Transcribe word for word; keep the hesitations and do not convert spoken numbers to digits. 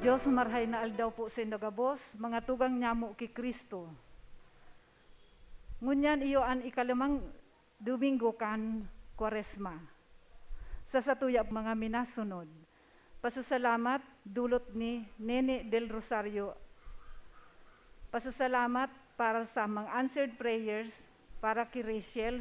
Dios, marhay na aldaw po saindo gabos, mga tugang nyamo ki Cristo. Ngunyan iyo an ikalimang Domingo kan Kwaresma. Sa satuya mga minasunod, pasasalamat dulot ni Nene Del Rosario. Pasasalamat para sa mga answered prayers para ki Rachel